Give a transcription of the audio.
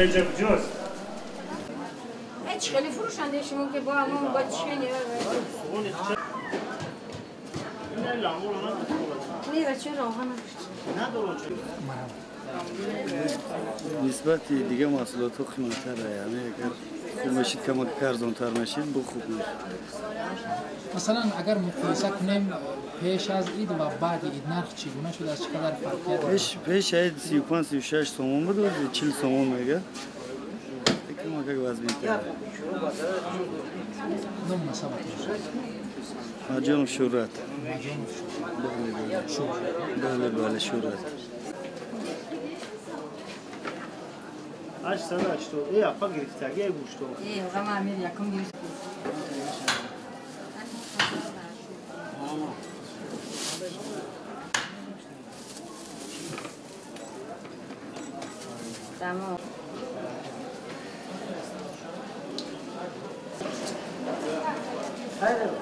Инҷа куҷост? Чӣ хеле фурӯшанде шумо ки бо ҳамон бо чени не бача роға нисбати дигар маҳсулотҳо қиматтар, яъне агар хуб мешид, камак арзонтар мешид, бо хуб мешид. Масалан, агар муқоиса кунем, пеш аз ид ва баъди ид нарх чӣ гуна шудааст, чӣ қадар фарқият дорад? Пеш ид 35, 36 сомон буд, 40 сомон мега, камакак вазминтар. Ном насабатон? Маҷонов Шӯҳрат. Маҷонов? Бале, бале, бале, Шӯҳрат. 880. Э, апа, гирифтаги гӯшто. Э, ғама амир якум гирифт. Тамом. Hey,